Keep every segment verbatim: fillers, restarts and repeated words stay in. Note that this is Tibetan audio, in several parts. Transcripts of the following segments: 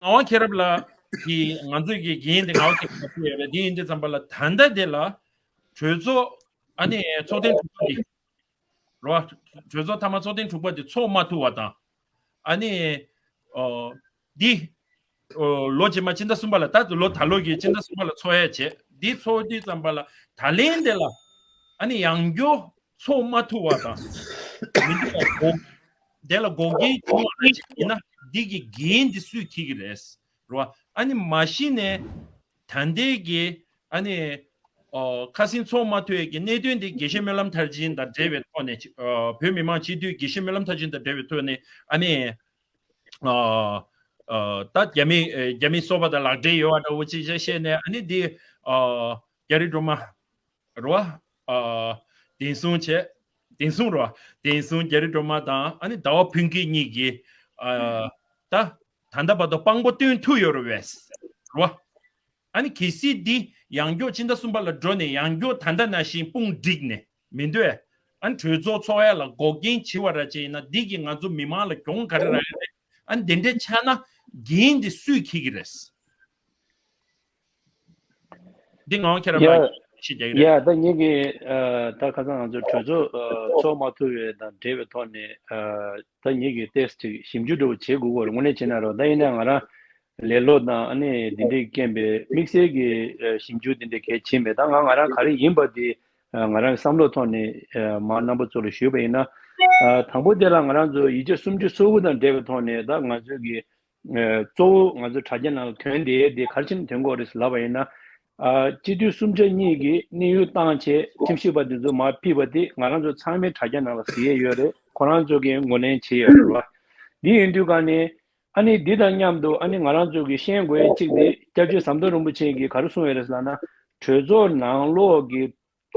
ངག་དབང་མཁྱེན་རབ་ལགས་ཀྱིས་ང་ཚོས་ཀྱི་འགན་དེ་ངག་དབང་མཁྱེན་རབ་ལ་ཕུལ་ཡོད་པས། དེ་ཡིན་དུས་ཙམ་པ་ལ་ད་ལྟ་དེ་ལ་གྲོས་ཚོགས་ཨ་ནི་ཚོགས་ཐེངས་དྲུག་པ་འདི་རེད་བ། གྲོས་ཚོགས་མཐའ་མ་ཚོགས་ཐེངས་དྲུག་པ་འདི་ཚོགས་མ་ཐུབ་པ་དང་། ཨ་ནི་ཨོ་འདི་ཨོ་ལོ་རྗེས་མ་སྤྱི་ཟླ་གསུམ་པ་ལ། ད་ལོ་ད་ལོ་གི་སྤྱི་ཟླ་གསུམ་པ་ལ་ཚོགས་ཡས་བྱས། འདི་ཚོགས་དུས་ཙམ་པ་ལ་ད་ལན་དེ་ལ་ཨ་ནི་ཡང་བསྐྱར་ཚོགས་མ་ཐུབ་པ་དང་། མི་འདུག་པ་གོ། དེ་ལ་འགོག་རྐྱེན་བྱུང་བ་ཞིག་ཡིན་ན་འདི་གི་འགན་འདི་སུས་འཁྱེར་གྱི་རེད། རེད་བ། ཨ་ནི་མ་གཞི་ནས་ད་ལྟའི་གི་ཨ་ནི་ཨོ་ཁ་སང་ཚོགས་མ་ཐུབ་ཡས་ཀྱི་གནད་དོན་འདི་དགེ་བཤེས་སྨོན་ལམ་མཐར་ཕྱིན་དང་འབྲེལ་བའི་ཐོག་ནས་ཨོ་བོད་མི་མང་སྤྱི་འཐུས་དགེ་བཤེས་སྨོན་ལམ་མཐར་ཕྱིན་དང་འབྲེལ་བའི་ཐོག་ནས་ཨ་ནི་ཨོ་ཨོ་ད་རྒྱ་མི་ཨེ་རྒྱ་མི་སོ་པ་དང་ལག་འབྲེལ་ཡོད་པ་འདྲ་བོ་ཅིག་བཤད་ནས། ཨ་ནི་འདི་ཨོ་རྒྱ་རི་སྒྲོལ་མ་རེད་བ། ཨ་བདེན་སྲུང་བྱས། བདེན་སྲུང་རེད་བ། བདེན་སྲུང་རྒྱ་རི་སྒྲོལ་མ་དང་ཨ་ནི་ཟླ་བ་ཕུན་སྐྱིད་གཉིས་ཀྱིས་ཨ་ད་ད་ལྟ་བར་དུ་དཔང་པོ་བཏོན་ཐུབ་ཡོད་རེད་བས། རེད་བ། ཨ་ནི་གལ་སྲིད་འདི་ཡང་བསྐྱར་སྤྱི་ཟླ་གསུམ་པ་ལ་འགྲོ་ནས་ཡང་བསྐྱར་ད་ལྟ་ནང་བཞིན་དཔུང་བསྒྲིགས་ནས་མི་འདོད། ཨ་ནི་གྲོས་ཚོགས་ཚོགས་ཡ་ལ་འགོག་རྐྱེན་བྱེད་པ་ར་ཅིག་ཡིན་ན། འདི་གིས་ང་ཚོ་མི་མང་ལ་གྱོང་ག་རེ་རག་ཡ་རེད། ཨ་ནི་དེ་འདྲའི་ཆགས་ན་འགན་འདི་སུས་འཁྱེར་གྱི་རེད། འདི་ངག་དབང་མཁྱེན་རབ་ལགས་ཀྱིས་ཞིབ་རྒྱག་གི་རེད། ཡ་ད་ངེད་ཀྱིས་ཨ་ད་ཁ་སང་ང་ཚོ་གྲོས་ཚོགས་ཨ་ཚོགས་མ་ཐུབ་པའི་དང་འབྲེལ་བའི་ཐོག་ནས་ཨ་ད་ངེད་ཀྱིས་ཏོག་ཙམ་ཞིབ་འཇུག་འདྲ་བོ་བྱེད་དགོས་ཀྱི་རེད། དངོས་གནས་བྱས་ན་རོ། ད་ཡིན་ན་ང་རང་ལས་སློབ་དང་ཨ་ནི་འདི་འདྲའི་རྐྱེན་པས་དམིགས་བསལ་གྱི་ཨ་ཞིབ་འཇུག་འདི་འདྲ་གལ་ཆེན་མེད། ད་ང་ང་རང་ག་རེ་ཡིན་པ་དེ་ཨ་ང་རང་བསམ་བློ་ཐོག་ནས་ཨ་མ་རྣམ་པ་ཚོ་ལ་ཞུས་པ་ཡིན་ན། ཨ་དང་པོ་དེ་ལ་ང་རང་ཚོ་ཡིག་ཆ་སུམ་ཅུ་སོ་དགུ་དང་འབྲེལ་བའི་ཐོག་ནས་ད་ང་ཚོས་ཀྱི་ཨ་གཙོ་བོ་ང་ཚོ་དྲ་རྒྱ་ནང་ལ་ཐོན་བསྡད་དེ་ག་རེ་བྱས་ནས་ཐོན་གྱི་ཡོད་རེད་ལབ་པ་ཡིན་ན། ཨ་སྤྱི་འཐུས་སུམ་ཆ་གཉིས་ཀྱིས་གནས་དབྱུང་བཏང་བྱས་ཁྲིམས་ཞིབ་པ་དེ་ཚོ་མར་ཕུད་པ་དེ་ང་རང་ཚོ་ཚང་མས་དྲ་རྒྱ་ནང་ལ་གཟིགས་ཡས་ཡོད་རེད། ཁོ་རང་ཚོ་གིས་ངོས་ལེན་བྱས་ཡོད་རེད་བ། འདི་ཡིན་དུས་ག་ནས་ཨ་ནི་འདི་དང་མཉམ་དུ་ཨ་ནི་ང་རང་ཚོ་གིས་ཤེས་དགོས་ཡས་གཅིག་དེ་སྐྱབས་རྗེ་ཟམ་གདོང་རིན་པོ་ཆེ་གིས་ག་རེ་གསུངས་ཡོད་རེད་ཟེར་ལབ་ན། གྲོས་ཚོགས་ནང་ལོགས་ཀྱི་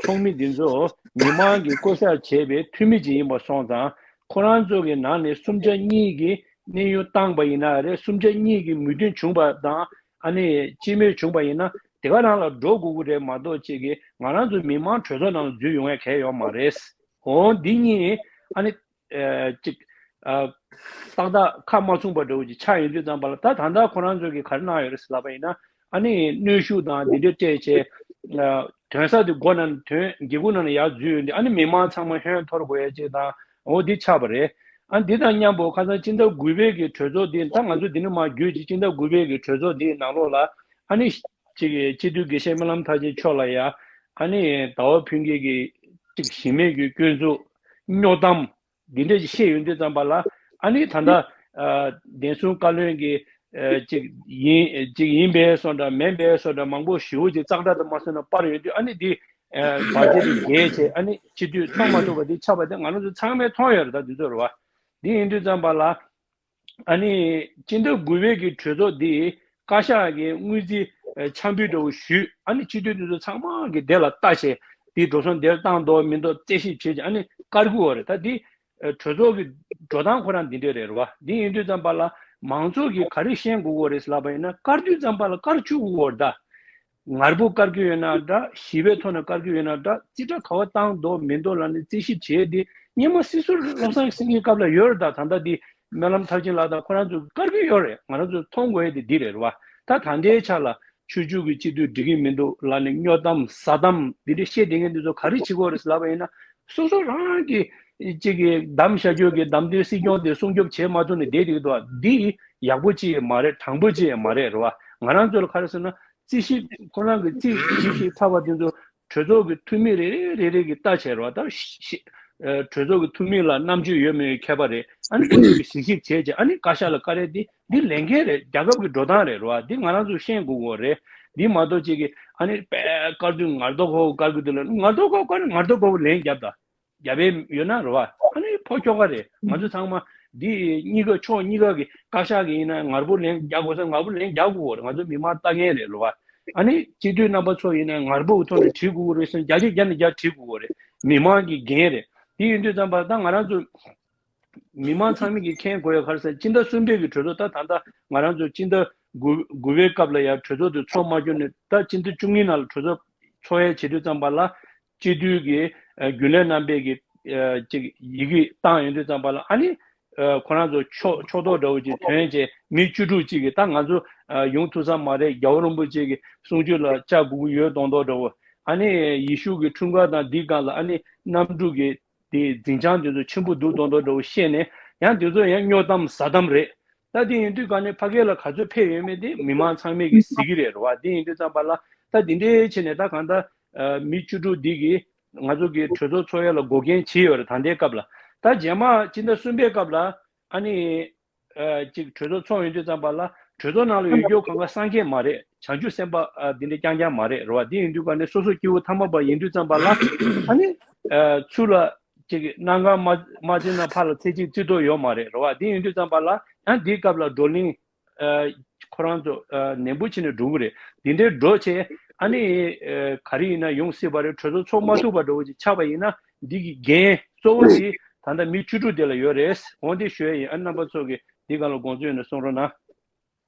ཚོགས་མི་འདི་ཚོ་མི་མང་གིས་བསྐོ་བཞག་བྱས་པའི་འཐུས་མི་ཅིག་ཡིན་པ་སོང་ཙང་། ཁོ་རང་ཚོ་གི་ནང་ནས་སུམ་ཆ་གཉིས་ཀྱིས་གནས་དབྱུང་བཏང་པ་ཡིན་ན་རེད། སུམ་ཆ་གཉིས་ཀྱི་མོས་མཐུན་བྱུང་པ་དང་ཨ་ནི་སྤྱི་མོས་བྱུང་པ་ཡིན་ན་དེ་ག་རང་ལ་འགྲོ་དགོས་ཀྱི་རེད་མ་གཏོགས་ཅིག་གིས་ང་རང་ཚོ་མི་མང་གྲོས་ཚོགས་ནང་ལ་འཛུལ་ཡོང་ཡ་གལ་ཡོད་མ་རེད། འོ་འདི་གཉིས་ཨ་ནི་ཨ་ཅིག་ཨ་ཏག་ཏག་ཁ་མ་ཚུམས་པ་འདྲ་བོ་ཅིག་ཆགས་ཡོང་དུས་ཙམ་པ་ལ། ད་ད་ལྟ་ཁོ་རང་ཚོ་གིས་ག་རེ་གནང་ཡོད་རེད་ཟེར་ལབ་པ་ཡིན་ན། ཨ་ནི་གནོན་ཤུགས་དང་འདི་འདྲ་སྤྲད་བྱས། ཨ་དོན་ས་དེ་སྒོ་ནང་དོན་སྒེའུ་ཁུང་ནང་ནས་ཡར་འཛུལ་ཡོང་དུས་ཨ་ནི་མི་མང་ཚང་མ་ཧོན་འཐོར་དགོས་ཡ་ཅིག་དང་འོ་འདི་ཆགས་པ་རེད། ཨ་འདི་དང་མཉམ་པོ་ཁ་སང་སྤྱི་ཟླ་དགུ་པའི་གི་གྲོས་ཚོགས་འདི། ད་ང་ཚོ་འདི་ནས་མར་བརྒྱུད་ཅིག་སྤྱི་ཟླ་དགུ་པའི་གི་གྲོས་ཚོགས་འདིའི་ནང་ལོགས་ལ་ཨ་ནི་ཅིག་སྤྱི་འཐུས་དགེ་བཤེས་སྨོན་ལམ་མཐར་ཕྱིན་མཆོག་ལ་ཡ་ཨ་ནི་ཟླ་བ་ཕུན་སྐྱིད་ཀྱི་ཅིག་གཞི་མེད་ཀྱི་སྐྱོན་འཛུགས་རྙོག་གཏམ་འདི་འདྲ་ཞིག་བཤད་ཡོང་དུས་ཙམ་པ་ལ། ཨ་ནི་ད་ལྟ་ཨ་བདེན་སྲུང་བཀའ་བློན་གྱིས་ཨ་ཅིག་ཡིན་ཅིག་ཡིན་པས་སོ་འདྲ་མིན་པས་སོ་འདྲ་མང་པོ་ཞེ་པོ་ཅིག་ཙག་སྒྲ་དུ་མ་སོང་ན་སྤར་ཡོང་དུས། ཨ་ནི་འདི་ཨ་བར་ཆད་དེ་རྒྱས་བྱས་ཨ་ནི་སྤྱི་འཐུས་ཚོགས་མ་ཐུབ་པ་འདི་ཆགས་པ་དེ་ང་རང་ཚོ་ཚང་མས་མཐོང་ཡོད་རེད། ད་འདི་ཚོ་རེད་བ། འདི་ཡིན་དུས་ཙམ་པ་ལ། ཨ་ནི་སྤྱི་ཟླ་དགུ་པའི་གི་གྲོས་ཚོགས་འདི་བཀའ་ཤག་གིས་དངུལ་རྩིས་ཨ་འཆམ་འབུལ་འདྲ་བོ་ཞུས། ཨ་ནི་སྤྱི་འཐུས་འདི་ཚོ་ཚང་མ་གིས་དེ་ལ་ལྟ་བྱས། འདི་འགྲོ་སོང་དེར་བཏང་འདུག་མི་འདུག་རྩད་ཞིབ་བྱས་བྱས་ཨ་ནི་བཀར་གྱི་ཡོད་རེད། ད་འདི་ཨ་གྲོས་ཚོགས་ཀྱི་འགྲོ་སྟངས་ཁོ་རང་འདི་འདྲ་རེད་རེད་བ། འདི་ཡིན་དུས་ཙམ་པ་ལ་མང་ཚོགས་ཀྱིས་ག་རེ་ཤེས་དགོས་ཀྱི་ཡོད་རེད་ཟེར་ལབ་པ་ཡིན་ན། བཀར་དུས་ཙམ་པ་ལ་བཀར་བཅུག་དགོས་ཀྱི་ཡོད་རེད་ད། ངར་པོ་བཀར་གྱི་ཡོད་ན་འདྲ། ཞི་བའི་ཐོག་ནས་བཀར་གྱི་ཡོད་ན་འདྲ། རྩིས་ཁྲ་ག་པར་བཏང་འདུག་མི་འདུག་ལབ་ནས་རྩད་ཞིབ་བྱས་ཏེ། སྔོན་མ་སྲིད་ཟུར་བློ་བཟང་སེང་གེའི་སྐབས་ལ་ཡོད་རེད། ད་ད་ལྟ་འདི་སྨོན་ལམ་མཐར་ཕྱིན་ལགས་དང་ཁོ་རང་ཚོས་བཀར་གྱི་ཡོད་རེད། ང་རང་ཚོས་མཐོང་དགོས་ཡས་དེ་འདི་རེད་རེད་བ། ད་ད་ལྟའི་ཆ་ལ་ཆོས་བརྒྱུད་ཀྱི་སྤྱི་འཐུས་འགྲིག་གི་མི་འདུག་ལབ་ནས་སྨྱོ་གཏམ་ཟ་གཏམ་འདི་འདྲ་བཤད་བསྡད་མཁན་འདི་ཚོ་ག་རེ་བྱེད་ཀྱི་ཡོད་རེད་ཟེར་ལབ་པ་ཡིན་ན། སོ་སོ་རང་གི་གཅིག་གི་བདམས་བཞག་རྒྱུ་གི་བདམས་ཐོན་སྲིད་སྐྱོང་དེ་སྲུང་སྐྱོབ་བྱེད་མ་ཐུབ་ནས་བསྡད་བསྡད་ཀྱི་འདུག་འདི་ཡག་པོ་ཅིག་མ་རེད། དྲང་པོ་ཅིག་མ་རེད་རེད་བ། ང་རང་ཚོ་ལ་ག་རེ་ཟེར་ན། རྩིས་ཞིབ་ཁོ་རང་གི་རྩིས་ཞིབ་ཞིབ་ཚར་བ་དེ་ཚོ་གྲོས་ཚོགས་ཀྱི་འཐུས་མི་རེ་རེ་རེ་རེ་གིས་ལྟ་བྱས་རེད་བ། ད་ཤི་ཤི་ཨ་གྲོས་ཚོགས་ཀྱི་འཐུས་མི་ལ་རྣམ་དཔྱོད་ཡོད་མེད་ཁྱད་པར་རེད། ཨ་ནི་ཁོ་ཚོ་གིས་ཞིབ་ཞིབ་བྱས་རྗེས་ཨ་ནི་བཀའ་ཤག་ལ་བཀའ་རེད་དེ། འདི་ལས་འགན་རེད། རྒྱལ་ཁབ་ཀྱི་འགྲོ་སྟངས་རེད་རེད་བ། འདི་ང་རང་ཚོས་ཤེས་དགོས་ཀྱི་རེད། འདི་མ་གཏོགས་ཅིག་གིས་ཨ་ནི་དཔེ་བཀར་དུས་ངར་རྡོག་ཁོག་བཀར་གྱི་འདུག་ལབ། ངར་རྡོག་ཁོག་བཀར་ནས་ངར་རྡོག་ཁོག་ལན་རྒྱབ་ད། རྒྱབ་པའི་ཡོད་ན་རེད་བ། ཨ་ནི་ཕོ་ཁྱོ་ག་རེད། ང་ཚོ་ཚང་མ་འདི་གཉིས་ཀ་ཕྱོགས་གཉིས་ཀ་གི་བཀའ་ཤག་གི་ཡིན་ན་ངར་པོ་ལན་རྒྱག་དགོས་ས་ངར་པོ་ལན་རྒྱག་དགོས་རེད། ང་ཚོ་མི་མང་ལྟ་མཁན་རེད་རེད་བ། ཨ་ནི་སྤྱི་འཐུས་རྣམ་པ་ཚོ་ཡིན་ན་ངར་པོ་གི་ཐོག་ནས་བྲིས་དགོས་རེད་ཟེར་ན་བརྒྱ་ཆ་བརྒྱ་ནས་བརྒྱ་བྲིས་དགོས་རེད། མི་མང་གི་འགན་རེད། དེ་ཡིན་དུས་ཙམ་པ་ད་ང་རང་ཚོ་མི་མང་ཚང་མས་ཀྱིས་མཁྱེན་དགོས་ཡ་ག་རེ་ཟེར་ན། སྤྱི་ཟླ་གསུམ་པའི་གི་གྲོས་ཚོགས། ད་ད་ལྟ་ང་རང་ཚོ་སྤྱི་ཟླ་དགུ་དགུ་པའི་སྐབས་ལ་ཡང་གྲོས་ཚོགས་དེ་ཚོགས་མ་བཅུག་ནས་ད་སྤྱི་ཟླ་བཅུ་གཉིས་ནང་ལ་གྲོས་ཚོགས་ཚོགས་ཡ་བྱེད་དུས་ཙམ་པ་ལ། སྤྱི་འཐུས་ཀྱི་ཨ་རྒྱུན་ལས་རྣམ་པས་ཀྱི་ཨ་ཅིག་ཡི་གེ་བཏང་ཡོང་དུས་ཙམ་པ་ལ། ཨ་ནི་ ཨ་ཁོ་རང་ཚོ་ཕྱོགས་ཕྱོགས་གཏོགས་འདྲ་བོ་ཅིག་དོན་བྱས་མི་བཅུ་དྲུག་ཅིག་གིས་ད་ང་ཚོ་ཨ་ཡོང་ཐུབ་ས་མ་རེད། རྒྱལ་བ་རིན་པོ་ཆེ་གི་གསུང་ཆོས་ལ་ལྕགས་སྒུག་གི་ཡོད་མདོག་མདོག་འདྲ་བོ། ཨ་ནི་ཡེ་ཤུ་གི་འཁྲུངས་སྐར་དང་འདིའི་སྒང་ལ་ཨ་ནི་གནམ་གྲུ་གི་དེ་འཛིན་བྱང་དེ་ཚོ་ཆེན་པོ་འདུག་མདོག་མདོག་འདྲ་བོ་བཤད་ནས། ཡང་དེ་ཚོ་ཡང་སྨྱོ་གཏམ་ཟ་གཏམ་རེད། ད་དེ་ཡིན་དུས་ག་ནས་ཕ་གི་ལ་ག་ཚོད་ཕེབས་ཡོད་མེད་དེ་མི་མང་ཚང་མས་ཀྱིས་གཟིགས་ཀྱི་རེད། རེད་བ། དེ་ཡིན་དུས་ཙམ་པ་ལ་ད་དེ་འདྲའི་བྱས་ནས་ད་གང་ལྟར་ཨ་མི་བཅུ་དྲུག་འདི་གིས་ང་ཚོ་གི་གྲོས་ཚོགས་ཚོགས་ཡ་ལ་འགོག་རྐྱེན་བྱས་ཡོད་རེད། ད་ལྟའི་སྐབས་ལ། ད་རྗེས་མ་སྤྱི་ཟླ་གསུམ་པའི་སྐབས་ལ་ཨ་ནི་ཨ་ཅིག་གྲོས་ཚོགས་ཚོགས་ཡོང་དུས་ཙམ་པ་ལ་གྲོས་ཚོགས་ནང་ལ་ཡོད་རྒྱུ་གང་ག་སངས་རྒྱས་མ་རེད། བྱང་ཆུབ་སེམས་དཔའ་ཨ་འདི་འདྲ་རྐྱང་རྐྱང་མ་རེད། རེད་བ། དེ་ཡིན་དུས་ག་ནས་སོ་སོ་སྐྱེ་བོ་ཐ་མལ་པ་ཡིན་དུས་ཙམ་པ་ལ་ཨ་ནི་ཨ་ཚུར་ལ་ཅིག་གནམ་གང་མ་མ་བརྩིས་ན་ཕར་ལ་ཚེ་གཅིག་བརྩི་ཐུབ་ཡོད་མ་རེད། རེད་བ། དེ་ཡིན་དུས་ཙམ་པ་ལ་ཡང་འདིའི་སྐབས་ལ་བགྲོ་གླེང་ཨ་ཁོ་རང་ཚོ་ཨ་ནན་པོ་བྱས་ནས་འགྲོ་གི་རེད། འདི་འདྲའི་འགྲོ་བྱས་ཨ་ནི་ཨ་ག་རེ་ཡིན་ན་ཡོང་སྲིད་པ་རེད། གྲོས་ཚོགས་ཚོགས་མ་ཐུབ་པ་འདྲ་བོ་ཅིག་ཆགས་པ་ཡིན་ན་འདི་གི་འགན་གཙོ་བོ་དེ་ད་ལྟ་མི་བཅུ་དྲུག་དེ་ལ་ཡོད་རེད། འོ་འདི་ཞུ་ཡ་ཡིན། ཨ་རྣམ་པ་ཚོ་གིས་འདི་སྒང་ལ་དགོངས་ཚུལ་ཡོད་ན་གསུང་རོགས་གནང་།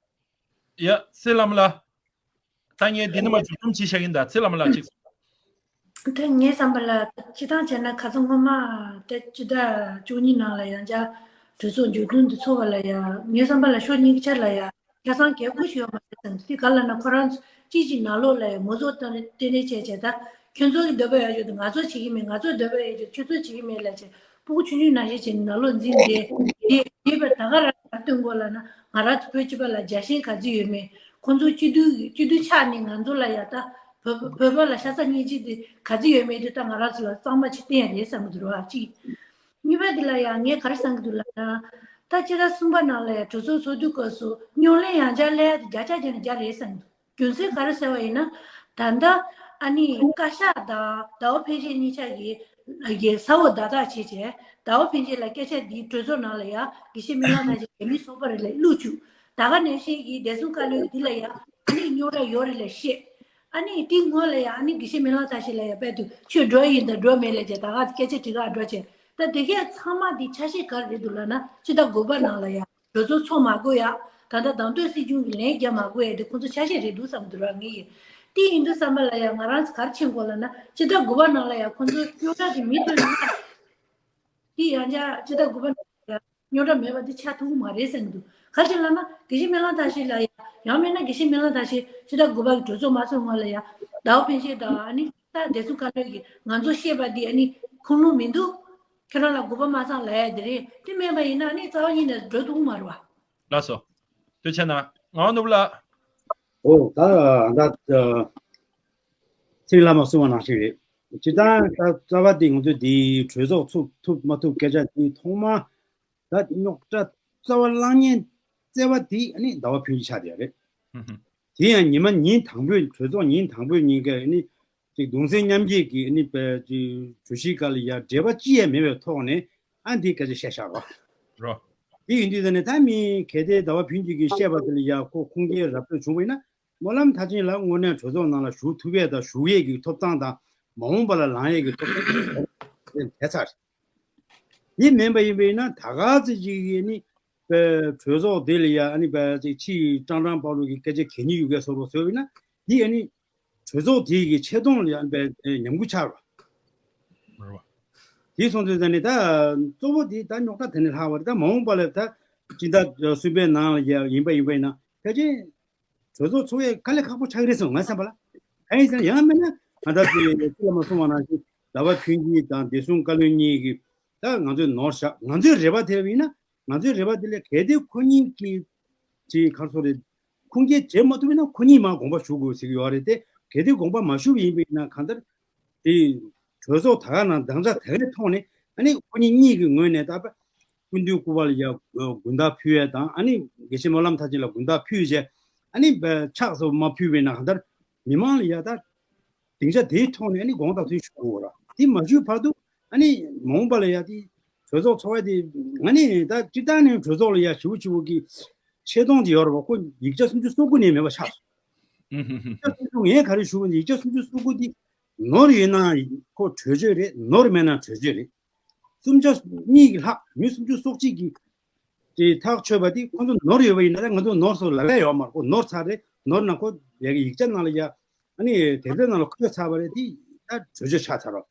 ཡ། ཚེ་བླ་མ་ལགས། ད་ངས་འདི་ནས་མར་མཇུག་སྡོམ་བྱེད་བཞག་གི་ཡིན། ད་ཚེ་བླ་མ་ལགས་ཅིག་ད་ངའི་བསམ་པ་ལ་སྤྱིར་བཏང་བྱས་ན་ཁ་སང་སྔོན་མ་ད་སྤྱི་ཟླ་བཅུ་གཉིས་ནང་ལ་ཡང་བསྐྱར་གྲོས་ཚོགས་མཇུག་སྡོམ་དུ་ཚོགས་པ་ལ་ཡང་ངའི་བསམ་པ་ལ་ཕྱོགས་གཉིས་ཀྱི་ཆ་ལ་ཡང་ཆ་ཚང་གལ་དགོས་ཤིག་ཡོད་མ་རེད་བསམ། དེ་ག་ལ་ན་ཁོ་རང་ཚོ་གཅིག་གཅིག་ནང་ལོགས་ལ་ཡང་ངོ་ཚོགས་ཏན་ཏན་བྱས་བྱས། ད་ཁྱོད་ཚོ་གི་འདོད་པ་ཡོད་ཅོག་ཏུ་ང་ཚོ་བྱེད་ཀྱི་མེད། ང་ཚོ་འདོད་པ་ཡོད་ཅོག་ཁྱོད་ཚོ་བྱེད་ཀྱི་མེད་ལབ་བྱས། སྤུ་གུ་ཆུང་ཆུང་ནང་བཞིན་བྱས་ནས་ནང་ལོགས་འཛིང་བསྡད་དེ་ཡོད་པ་ད་ག་རང་སྟོན་དགོས་ལབ་ན། ང་རང་ཚོ་བོད་སྤྱི་པ་ལ་རྒྱལ་ཞེན་ག་ཚོད་ཡོད་མེད། ཁོང་ཚོ་སྐྱིད་སྡུག་སྐྱིད་སྡུག་ཆགས་ནས་ང་ཚོ་ལ་ཡ་ད་བོད་བོད་པ་ལ་ཤ་ཚ་སྙིང་རྗེ་དེ་ག་ཚོད་ཡོད་མེད་དེ་ད་ང་རང་ཚོ་ལ་གཙང་མ་ཅིག་བསྟན་ཡ་རེད་བསམ་གྱི་འདུག་ར། གཅིག་གཉིས་པ་དེ་ལ་ཡ་ངས་ག་རེ་བསམ་གྱི་འདུག་ལབ་ན། ད་ཕྱི་ཟླ་གསུམ་པ་ནང་ལ་ཡ་གྲོས་ཚོགས་ཚོགས་དུས་སྐབས་སུ་རྙོག་གླེང་ཡང་བསྐྱར་སླེབས་ཡ་དེ་བརྒྱ་ཆ་བརྒྱ་ནས་བརྒྱ་རེད་བསམ་གྱི་འདུག་རྒྱུ་མཚན་ག་རེ་ཟེར་བ་ཡིན་ན། ད་ལྟ་ཨ་ནི་བཀའ་ཤག་དང་ཟླ་བ་ཕན་ཆད་གཉིས་ཆ་གིས་གི་ས་འོག་བརྡ་རྟགས་བྱས་བྱས། ཟླ་བ་ཕན་ཆད་ལ་སྐད་ཆ་འདིའི་གྲོས་ཚོགས་ནང་ལ་ཡ་དགེ་བཤེས་སྨོན་ལམ་བདག་ཞིང་རྒྱ་མིའི་ཚོགས་པ་རེད་ལ་བླུགས་བཅུག་ད་ག་ནང་བཞིན་གྱི་བདེ་སྲུང་བཀའ་བློན་འདི་ལ་ཡ་ཨ་ནི་རྙོག་དྲ་ཡོད་རེད་ལ་བཤད། ཨ་ནི་དེའི་སྔོན་ལ་ཡ་ཨ་ནི་དགེ་བཤེས་སྨོན་ལམ་བདག་ཞིང་ལ་ཡ་དཔལ་དུ་ཁྱོད་འགྲོ་ཡིན་ད་འགྲོ་མེད་ལ་བྱས། ད་ག་སྐད་ཆ་དྲི་ག་འགྲོ་བྱས། ད་དེ་གས་ཚང་མ་འདི་ཆ་ཤས་ག་རེ་རེད་འདུག་ལབ་ན། ཕྱི་ཟླ་དགུ་པ་ནང་ལ་ཡ་གྲོས་ཚོགས་ཚོགས་མ་དགོས་ཡ། ད་ལྟ་བདམས་ཐོན་སྲིད་སྐྱོང་གི་ལན་རྒྱག་མ་དགོས་ཡ་དེ་ཁོང་ཚོ་ཆ་ཤས་རེད་འདུག་བསམ་འདུག་ར། ངས་ཡིན་དེ་ཡིན་དུས་བསམ་པ་ལ་ཡ་ང་རང་ཚོ་ག་རེ་མཁྱེན་དགོས་ལབ་ན། ཕྱི་ཟླ་དགུ་པ་ནང་ལ་ཡ་ཁོང་ཚོ་རྙོག་དྲ་དེ་མི་ཐོན་ན། དེ་ཡང་བསྐྱར་ཕྱི་ཟླ་དགུ་པ་ནང་ལ་ཡ་རྙོག་དྲ་མེད་པ་དེ་ཆགས་ཐུབ་ཀྱི་མ་རེད་བསམ་འདུག་ག་རེ་བྱས་ལབ་ན་དགེ་བཤེས་སྨོན་ལམ་བདག་ཞིང་ལ་ཡ། ཡང་མིན་ན་དགེ་བཤེས་སྨོན་ལམ་བདག་ཞིང་ཕྱི་ཟླ་དགུ་པ་གི་གྲོས་ཚོགས་མ་ཚོགས་སྔོན་ལ་ཡ་ཟླ་བ་ཕན་ཆད་དང་ཨ་ནི་ད་བདེ་སྲུང་བཀའ་བློན་གྱིས་ང་ཚོ་བཤད་པ་དེ་ཨ་ནི་ཁུངས་ལུང་མི་འདུག་ཁྱོད་རང་ལ་དགོས་པ་མ་ཚང་ལབ་ཡ་དེ་རེད། དེ་མིན་པ་ཡིན་ན་ནི་རྩ་བ་ཉིད་ནས་འགྲོ་ཐུབ་མ་རེད་བ། ལགས་སོ། ཐུགས་རྗེ་གནང་། ངག་དབང་ནོར་བུ་ལགས། ཨོ་ད་ད་ཚེ་རིང་ལྷ་མོས་གསུངས་པ་ནང་བཞིན་རེད། སྤྱིར་བཏང་ད་རྩ་བ་དེ་ང་ཚོས་འདི་གྲོས་ཚོགས་ཚུགས་ཐུབ་མ་ཐུབ་སྐད་ཆ་འདི་ཐོག་མ་ད་རྙོག་དྲ་རྩ་བ་བརླག་ཉེན་བཙལ་བ་དེ་ནི་ཟླ་བ་ཕུན་སུམ་ཆགས་བསྡད་ཡོད་རེད། དེ་ཡང་ཉི་མ་ཉིན་དང་པོའི་གྲོས་ཚོགས་ཉིན་དང་པོའི་ཉིན་གྱི་ནི་ཅིག་གདུང་སེམས་མཉམ་སྐྱེད་ཀྱི་ནི་པའི་ཅིག་གྲོས་གཞིའི་སྐབས་ལ་ཡ་འབྲེལ་བ་ཅི་ཡང་མེད་པའི་ཐོག་ནས་ཨ་འདི་སྐད་ཆ་བཤད་བཞག་རོགས། རོ། དེ་ཡིན་དུས་ད་ནི་ད་མི་གལ་ཏེ་ཟླ་བ་ཕུན་སྐྱིད་ཀྱིས་བཤད་པ་དེ་ལ་ཡ་ཁོ་ཁུངས་སྐྱེལ་ར་སྤྲོད་བྱུང་བ་ཡིན་ན། སྨོན་ལམ་མཐར་ཕྱིན་ལ་དངོས་གནས་གྲོས་ཚོགས་ནང་ལ་ཞུགས་ཐུབ་ཡས་དང་ཞུགས་ཡས་ཀྱི་ཐོབ་ཐང་དང་མ་འོངས་པ་ལ་ལངས་ཡས་ཀྱི་ཐོབ་ཐང་དེ་ཚར། དེ་མིན་པ་ཡིན་པ་ཡིན་ན་ད་ག་ཚོད་ཅིག་ཡིན་ནི་པའི་གྲོས་ཚོགས་དེ་ལ་ཡ་ཨ་ནི་པའི་ཅིག་ཕྱི་ཀྲང་ཀྲང་པ་ལུ་གི་སྐད་ཆ་གད་སྙིགས་ཡོད་མཁན་བཟོ་འདྲ་བཟོས་པ་ཡིན་ན་དེ་ཨ་ནི་གྲོས་ཚོགས་དེ་གི་ཆེ་མཐོང་ལ་ཡ་ཨ་ནི་པའི་ཉམས་རྒུད་ཆགས་པ། རེད་བ། དེ་སོང་ཚུལ་ད་ནི་ད་གཙོ་བོ་དེ་ད་རྙོག་དྲ་དེ་ནས་ལྷག་པ་རེད། ད་མ་འོངས་པ་ལ་ད་སྤྱི་ཟླ་གསུམ་པའི་ནང་ལ་ཡ་ཡིན་པ་ཡིན་པ་ཡིན་ན་ཕལ་ཆེར་གྲོས་ཚོགས་ཚོགས་ཡས་དཀའ་ལས་ཁག་པོ་ཆགས་ཀྱི་རེད་བསམ་ངའི་བསམ་པ་ལ། གང་ཡིན་ཟེར་ན་ཡང་མིན་ན་ང་ད་དེ་སྐུ་ལ་མ་སོང་བ་ནང་བཞིན་ཟླ་བ་ཕུན་སྐྱིད་དང་བདེ་སྲུང་བཀའ་བློན་གཉིས་ཀྱིས་ད་ང་ཚོས་ནོར་བཞག་ང་ཚོའི་རེ་བ་དེ་ཡིན་ན་ང་ཚོའི་རེ་བ་དེ་ལས་གལ་ཏེ་ཁོ་གཉིས་ཀྱིས་ཅིག་ག་རེ་ཟེར་དགོས་རེད། ཁུངས་སྐྱེལ་བྱེད་མ་ཐུབ་ན་ཁོ་གཉིས་མར་དགོངས་པ་ཞུ་དགོས་ཟེར་གྱི་ཡོད་རེད་དེ། གལ་ཏེ་དགོངས་པ་མ་ཞུ་བ་ཡིན་པ་ཡིན་ན་གང་ལྟར་དེ་གྲོས་ཚོགས་ད་ག་ནང་དམ་བཅའ་དེ་གའི་ཐོག་ནས་ཨ་ནི་ཁོ་གཉིས་གཉིས་ཀྱི་ངོས་ནས་ད་སྐུ་མདུན་སྐུ་པར་ལ་ཡ་དགུན་བདག་ཕུལ་ཡས་དང་ཨ་ནི་དགེ་བཤེས་སྨོན་ལམ་མཐར་ཕྱིན་ལ་དགུན་བདག་ཕུལ་བྱས་ཨ་ནི་ཕྱག་སོགས་མ་ཕུལ་བ་ཡིན་ན་གང་ལྟར་མི་མང་ལ་ཡ་ད་སྡིངས་ཆ་དེའི་ཐོག་ནས་ཨ་ནི་དགོངས་དག་ཚུལ་ཞུ་དགོས་ར། དེ་མ་ཞུས་བར་དུ་ཨ་ནི་མ་འོངས་པ་ལ་ཡ་དེ་གྲོས་ཚོགས་ཚོགས་ཡ་དེ་ང་ནི་ད་སྤྱིར་བཏང་ནས་གྲོས་ཚོགས་ལ་ཡ་ཞེ་པོ་ཞེ་པོ་གི་ཆེ་མཐོང་དེ་ཡོད་རེད་བ། ཁོ་ཡིག་ཆ་སུམ་ཅུ་སོ་དགུ་ནས་མེད་པ་ཆགས་སོང་། ཡིག་ཆ་སུམ་ཅུ་ངས་ག་རེ་ཞུ་བ་ཡིན་ན་ཡིག་ཆ་སུམ་ཅུ་སོ་དགུ་དེ་ནོར་ཡོད་ན་ཁོ་གྲོས་ཆོད་རེད། ནོར་མེད་ན་གྲོས་ཆོད་རེད། སུམ་ཆ་གཉིས་ཀྱི་ལྷག་མི་སུམ་ཅུ་སོ་གཅིག་གི་དེ་ཐག་ཆོད་པ་དེ་ཁོ་ཚོ་ནོར་ཡོད་པ་ཡིན་ན་ད་ང་ཚོ་ནོར་སོགས་ལབ་ཡ་ཡོད་མ་རེད། ཁོ་ནོར་ཚར་རེད། ནོར་ན་ཁོ་ཡ་གི་ཡིག་ཆ་ནང་ལ་ཡ་ཨ་ནི་དེབ་ཐེར་ནང་ལ་འཁོད་ཚར་བ་རེད། དེ་ད་གྲོས་ཆོད་ཆགས་ཚར་རོ།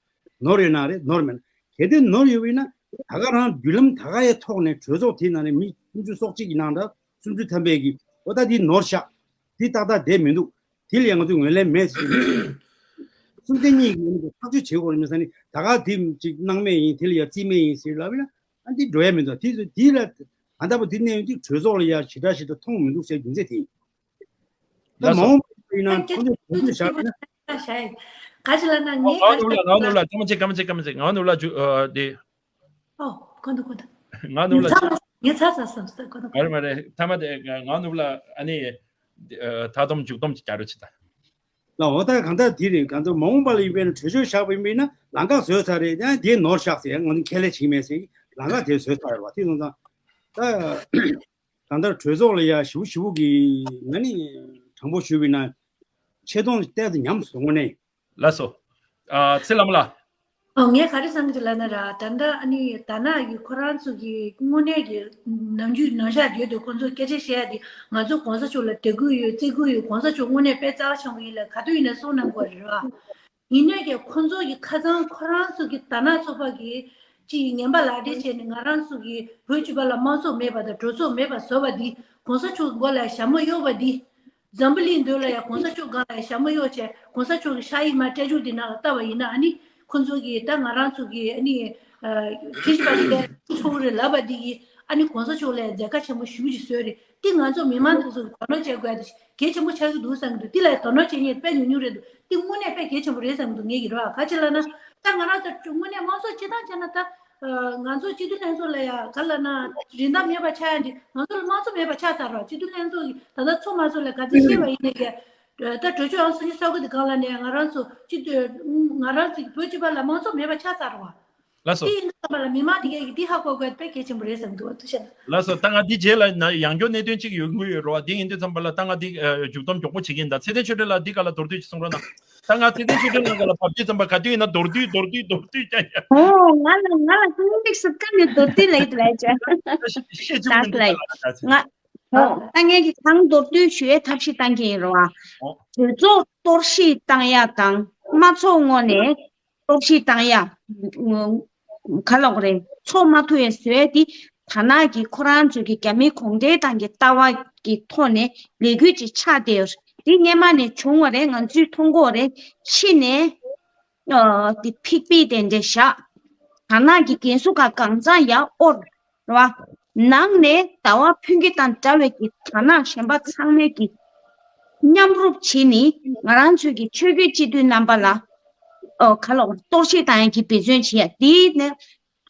ནོར་ཡོད་ན་རེད། ནོར་མེད་ན་གལ་ཏེ་ནོར་ཡོད་པ་ཡིན་ན་ ད་ག་རང་བརྒྱུད་ལམ་ད་ག་ཡའི་ཐོག་ནས་གྲོས་ཚོགས་དེའི་ནང་ནས་མི་སུམ་ཅུ་སོ་གཅིག་གི་ནང་ད་སུམ་ཅུ་ཐམ་པའི་གི་འོ་ད་དེ་ནོར་བཞག་དེ་ཏག་ཏག་བསྡད་མི་འདུག་དེ་ལ་ཡང་ང་ཚོས་ངོས་ལེན་མེད་ཟེར་གྱི་མེད། སུམ་ཆ་གཉིས་ཀྱི་ཐག་གཅོད་བྱེད་དགོས་རེད་མི་ས་ནི་ད་ག་དེ་ཅིག་སྣང་མེད་ཡིན། དེ་ལ་ཡང་རྩིས་མེད་ཡིན་ཟེར་ལབ་ན་ཨ་འདི་འགྲོ་ཡ་མི་འདུག་དེ་ཚོ་དེ་ལ་ད་ལྟ་བུ་དེ་གནས་ཡོང་དུས་གྲོས་ཚོགས་ལ་ཡང་ཞེ་དྲག་ཞེ་དྲག་མཐོང་མི་འདུག་ཟེར་རྒྱུ་མཚན་དེ་ཡིན། ད་ལགས་སོ། མ་འོངས་པ་ཡིན་ན་ཁོང་ཚོས་གྲོས་ཆོད་བཞག་ན། ག་ཅི་ལ་ན་ངའི་ང་ནུ་ལ་ང་ནུ་ལ་ཐ་མ་ཅིག་སྐར་མ་ཅིག་སྐར་མ་ཅིག་ང་ནུ་ལ་ཇུ་ཨ་དེ། ཨོ་གོ་འདུག་གོ་འདུག་ང་ནུ་ལ་ངས་ཚར་ཚར་བསམ་སྟེ་གོ་འདུག་མ་རེད་མ་རེད། ཐ་མ་དེ་ང་ནུ་ལ་ཨ་ནི་ཨ་མཐའ་སྡོམ་མཇུག་སྡོམ་ཅིག་རྒྱག་རོགས་བྱེད་ད། ལ་འོ་ད་གང་ལྟར་དེ་རེད། གང་ལྟར་མ་འོངས་པ་ལ་ཡིན་པས་ན་གྲོས་ཆོད་བཞག་པ་ཡིན་པས་ན་ལམ་ཁ་བཟོས་ཚར་རེད། ཡང་དེ་ནོར་བཞག་ཟེར་ང་ནི་ཁས་ལེན་བྱེད་ཀྱི་མེད་ཟེར་ལམ་ཁ་དེ་བཟོས་ཚར་རེད་བ། དེ་སོང་ཙང་ད། གང་ལྟར་གྲོས་ཚོགས་ལ་ཡ་ཞིབ་ཞིབ་གི་ང་ནི་དྲང་པོ་ཞུས་པ་ཡིན་ན་ཆེ་མཐོང་བལྟས་ཚེ་ཉམས་སུ་སོང་ནས། ལགས་སོ། ཨ་ཚེ་བླ་མ་ལགས། ཨོ་ངས་ག་རེ་བསམ་གྱི་ལབ་ན་ར་ད་ལྟ་ཨ་ནི་ད་ནག་གི་ཁོ་རང་ཚོ་གི་དངོས་གནས་ཀྱི་ནམ་རྒྱུན་ནམ་ཞག་བརྗོད་དུ་ཁོང་ཚོ་སྐད་ཆ་བཤད་ཡ་དེ་ང་ཚོ་གོང་ས་མཆོག་ལ་དད་གུས་ཡོད་བརྩི་གུས་ཡོད། གོང་ས་མཆོག་དངོས་གནས་དཔེ་རྩ་ཆེན་པོ་ཡིན་ལ་ག་དུས་ཡིན་ན་གསུང་གནང་དགོས་རེད་བ། ཡིན་ནའི་ཀྱང་ཁོ་ཚོ་གི་ཁ་སང་ཁོ་རང་ཚོ་གི་ད་ནག་ཚོགས་པ་གི་ཅིག་ངན་པ་ལག་འབྲེལ་བྱས་ནས་ང་རང་ཚོ་གི་བོད་སྤྱི་པ་ལ་དམངས་གཙོ་མེད་པ་དང་གྲོས་ཚོགས་མེད་པ་བཟོ་བ་འདི་གོང་ས་མཆོག་མགོ་ལ་ཞྭ་མོ་གཡོགས་པ་འདི། འཛམ་བུ་གླིང་མདུན་ལ་ཡང་གོང་ས་མཆོག་སྒང་ལ་ཡང་ཞྭ་མོ་གཡོགས་བྱས་གོང་ས་མཆོག་གི་ཕྱག་ཡིག་མར་སྤྲད་རྒྱུ་འདི་ནང་ལ་བལྟ་བ་ཡིན་ན་ཨ་ནི་ཁོ་ཚོ་གི་ད་ང་རང་ཚོ་གི་ཨ་ནི་ཁྱི་ཞིག་པ་དེ་ཚོ་རེད་ལབ་པ་འདི་གི་ཨ་ནི་གོང་ས་མཆོག་ལ་མཛད་དཀའ་ཆེན་པོ་ཞེ་པོ་ཅིག་བཟོས་རེད། འདི་ང་ཚོ་མི་མང་དེ་ཚོ་གི་དོ་སྣང་བྱེད་དགོས་ཡ་དེ་གལ་ཆེན་པོ་ཆགས་ཀྱི་འདུག་བསམ་གྱི་འདུག་འདི་ལ་དོ་སྣང་བྱེད་མཁན་དཔེ་ཉུང་ཉུང་རེད་འདུག་འདི་དངོས་གནས་དཔེ་གལ་ཆེན་པོ་རེད་བསམ་གྱི་འདུག་ངས་ཀྱི་རོ། ག་ཅི་ལབ་ན་ད་ང་རང་ཚོ་དངོས་གནས་དམངས་གཙོ་སྤྱི་བཏང་བྱས་ན་ད་ང་ཚོ་སྤྱི་འཐུས་ལྷན་ཚོགས་ལ་ཡ་ག་ལབ་ན་རིན་ཐང་མེད་པ་ཆགས་ཡ་འདི་ང་ཚོ་ལ་དམངས་གཙོ་མེད་པ་ཆགས་ཚར་རོ། སྤྱི་འཐུས་ལྷན་ཚོགས་ཀྱི་ད་ལྟ་ཚོགས་མ་ཚོགས་ལ་ག་ཚོད་བཤད་པ་ཡིན་ནའི་ཀྱི་ད་གྲོས་ཆོད་ཨང་སོ་གཉིས་གསར་འགོད་དེ་སྒང་ལ་ནས་ང་རང་ཚོ་སྤྱི་འཐུས་ང་རང་ཚོ་བོད་སྤྱི་པ་ལ་དམངས་གཙོ་མེད་པ་ཆགས་ཚར་རོ། ལགས་སོ། དེ་ཡིན་དུས་ཙམ་པ་ལ་མི་མང་དེ་གས་ཀྱིས་འདི་ཧ་གོ་དགོས་དཔེ་གལ་ཆེན་པོ་རེད་བསམ་འདུག་བ། ཐུགས་རྗེ་གནང་། ལགས་སོ། ད་ང་འདི་རྗེས་ལ་ན་ཡང་བསྐྱར་གནད་དོན་གཅིག་ཡོང་གི་ཡོད་རེད་བ། འདི་ཡིན་དུས་ཙམ་པ་ལ་ད་ང་འདི་ཨ་མཇུག་སྡོམ་མགྱོགས་པོ་བྱེད་ཀྱི་ཡིན། ད་ཚེ་བརྟན་ཆོས་སྒྲོན་ལགས་འདི་ག་ལ་མདོར་བསྡུས་ཅིག་གསུང་རོགས་གནང་། ད་ང་ཚེ་བརྟན་ཆོས་སྒྲོན་ལགས་ག་ལ་བབས་དུས་ཙམ་པ་ག་དུས་ཡིན་ན་མདོར་བསྡུས་མདོར་བསྡུས་མདོར་བསྡུས་ཀྱང་ཡ། ཨོ་ང་ལ་ང་ལ་ཀུན་ཏིག་སུ་ཀ་ནས་མདོར་བསྡུས་ལ་ཡིད་ལ་ཅན། ཤེས་ཆུ་ཀུན་ཏིག་ལ་ད་ཚེ། ང་ཨོ་ད་ངས་ཀྱི་གང་མདོར་བསྡུས་ཞུ་ཡའི་ཐབས་ཤེས་བཏང་གི་ཡིན་རོ། ཨོ། གྲོས་ཚོགས་གཏོར་བཤིག་བཏང་ཡ་དང་དམངས་ཚོགས་ངོས་ནས་གཏོར་བཤིག་བཏང་ཡ། ག་ལོག་རེད། ཚོགས་མ་ཐུབ་ཡ་བཟོས་དེ་ད་ནག་གི་ཁོ་རང་ཚོ་གི་རྒྱ་མི་གུང་ཁྲན་ཏང་གི་ལྟ་བ་གི་ཐོག་ནས་ལས་འགུལ་ཅིག་ཆགས་བསྡད་ཡོད་རེད། དེ་སྔས་མ་ནས་བྱུང་བ་རེད། ང་ཚོས་མཐོང་གི་ཡོད་རེད། ཕྱི་ནས་ཨ་དེ་ཕིག་ཕིག་དེ་འདྲ་བཞག་ད་ནག་གི་རྒན་གསོ་ཁང་གང་ཚང་ཡར་དབོར་རེད་བ། ནང་ནས་ཟླ་བ་ཕུན་སྐྱིད་དང་འདྲ་བའི་གི་ད་ནག་གཞན་པ་ཚང་མས་གི་མཉམ་རུབ་བྱས་ནས་ང་རང་ཚོའི་གི་ཆོས་བརྒྱུད་སྤྱི་འཐུས་རྣམ་པ་ལ་ཨོ་ག་ལོག་གཏོར་བཤིག་བཏང་ཡ་གི་འབད་བརྩོན་བྱེད་ཡ། དེ་ནས་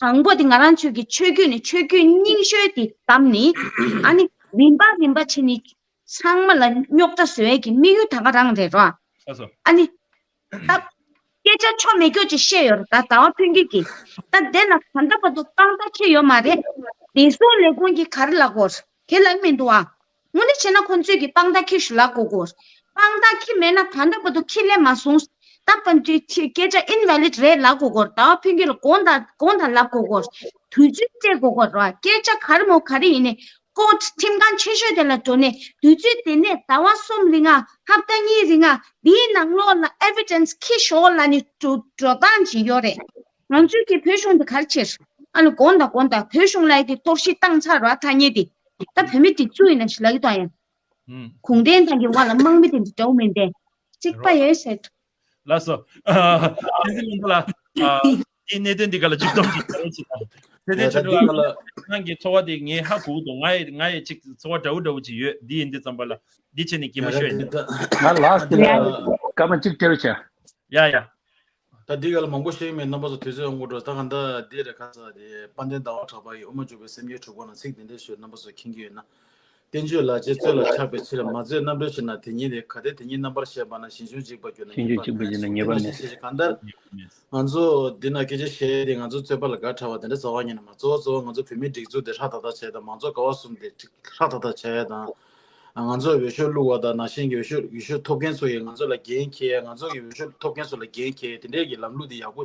དང་པོ་དེ་ང་རང་ཚོའི་གི་ཆོས་བརྒྱུད་ནས་ཆོས་བརྒྱུད་རྙིང་ཤོས་དེ་བདམས་ནས་ཨ་ནི་རིམ་པ་རིམ་པ་བྱས་ནས་ཚང་མ་ལ་རྙོག་དྲ་བཟོ་ཡ་གི་དམིགས་ཡུལ་ད་ག་རང་རེད་རོ། ལགས་སོ། ཨ་ནི། ད། སྐད་ཆ་ཆོ་མེད་སྐྱོ་ཅིག་བཤད་ཡོད་རེད་ད་ཟླ་བ་ཕུན་སྐྱིད་ཀྱིས། ད་དེ་ལ་ད་ལྟ་བར་དུ་དཔང་རྟགས་ཁྱེར་ཡོད་མ་རེད། བདེ་སྲུང་ལས་ཁུངས་ཀྱིས་ག་རེ་ལབ་དགོས་རེད་དེ་ལབ་མི་འདུག་ཨ། དངོས་གནས་བྱས་ན་ཁོང་ཚོས་ཀྱིས་དཔང་རྟགས་ཁྱེར་ཞུ་ལབ་དགོས་དགོས་རེད། དཔང་རྟགས་ཁྱེར་མེད་ན་ད་ལྟ་བར་དུ་ཁྱེར་སླེབས་མ་སོང་། ད་པན་ཏི་ཁྱེད་སྐད་ཆ་ཨིན་ཝེ་ལིཌ་རེད་ལབ་དགོས་དགོས་རེད། ཟླ་བ་ཕུན་སྐྱིད་ལ་དགོངས་དག་དགོངས་དག་ལབ་དགོས་དགོས་རེད། དུས་ཚོད་སྤྲད་དགོས་དགོས་རེད་བ། སྐད་ཆ་ག་རེ་མོ་ག་རེ་ཡིན་ནའི། ཀོརཊ་ཁྲིམས་ཁང་ཆེ་ཤོས་དེ་ལ་འགྲོ་ནས་དུས་ཚོད་དེ་ནས་ཟླ་བ་གསུམ་རིང་ང་ཧབ་ཏ་གཉིས་རིང་ང་དེའི་ནང་ལོགས་ལ་ཨེ་བི་ཌེན་སི་ཁྱི་ཤོག་ལ་ནི་འགྲོ་འགྲོ་སྟངས་ཅིག་ཡོད་རེད། ང་ཚོའི་གི་བོད་གཞུང་དེ་ག་རེ་བྱེད། ཨ་ནི་དགོངས་དག་དགོངས་དག་བོད་གཞུང་ལ་ཡི་དེ་གཏོར་བཤིག་བཏང་ཚར་བ་ཐ་སྙད་དེ་ད་བོད་མི་སྒྲིག་འཛུགས་ཡིན་ན་ཞིག་ལ་ཡི་དོ་ཡང་གུང་ཁྲན་ཏང་གི་དབང་ལ་དམག་མི་དེ་འདྲ་འགྲོ་མིན་ཏེ་གཅིག་པ་ཡོད་ཟེར། ལགས་སོ། ཨ་ཐེངས་འདི་ལ་ཨ་འདིའི་གནད་དོན་འདི་ག་ལ་མཇུག་སྡོམ་ཅིག་བྱ་རོགས་བྱེད་དང་། དེ་ལྟར་ཡ་ད་ཆེད་འདི་ག་ལ་ལ་ཁྱེད་རང་གི་ཚོར་བ་དེ་ངས་ཧ་གོ་གི་འདུག་ང་ཡི་ང་ཡི་ཅིག་ཚོར་བ་འདྲ་བོ་འདྲ་བོ་ཅིག་ཡོད། འདི་ཡིན་དུས་ཙམ་པ་ལ་འདི་བྱས་ནས་གད་མོ་ཡ་ཤོད་ད་ཡིན། འདི་ད་ང་ལགས་སི་ལ་སྐར་མ་གཅིག་སྟེར་བྱས། ཡ་ཡ། ད་འདི་ག་ལ་མང་པོ་བཤད་ཀྱི་མེད། རྣམ་པ་ཚོ་དུས་ཚོད་ཡོང་གི་འགྲོ། ད་ག་འདྲ་འདི་རེད་ཁ་ཚ་དེ་དཔལ་ལྡན་ཟླ་བ་གྲགས་པ་ཡི་དབུ་མ་འཇུག་པའི་སེམས་བསྐྱེད་དྲུག་པ་ནང་ཚིག་འདི་འདྲ་ཤོད། རྣམ་པ་ཚོ་མཁྱེན་གྱི་ཡོད་ན། བསྟན་བཅོས་ལ་རྗེ་རྩོད་ལ་ཆགས་པའི་ཕྱིར། མ་རྩོད་རྣམ་གྲོལ་ཕྱིར་ན་དེ་ཉིད་དེ། གལ་ཏེ་དེ་ཉིད་རྣམ་པར་ཤེས་པ་ན། ཞིང་སྤྱོད་འཇིག་པར་གྱུར་ན་ཞིང་སྤྱོད་ཉེས་པ་འཇིག་པར་མེད་ཟེར། གང་ལྟར་ང་ཚོ་འདི་ན་སྐད་ཆ་བཤད་དེ་ང་ཚོ་རྩོད་པ་ལ་དགའ་དྲགས་པ་དེ་འདྲ་རྩ་བ་ཉིད་ནས་མ། གཙོ་བོ་གཙོ་བོ་ང་ཚོ་བོད་མིའི་སྒྲིག་འཛུགས་དེ་ཧྲག་ཐག་ཐག་བྱས་དང་། མང་གཙོ་ཀ་བ་གསུམ་དེ་ཧྲག་ཐག་ཐག་བྱས་དང་། ང་ཚོ་འོས་ཤོག་བླུགས་པ་དང་ནང་བཞིན་གྱི་འོས་ཤོག་འོས་ཤོག་ཐོབ་མཁན་ཚོ་ཡིས་ང་ཚོ་ལ་འགན་འཁྱེར། ང་ཚོ་གི་འོས་ཤོག་ཐོབ་མཁན་ཚོ་ལ་འགན་འཁྱེར། དེ་འདྲའི་གི་ལམ་ལུགས་དེ་ཡག་པོ་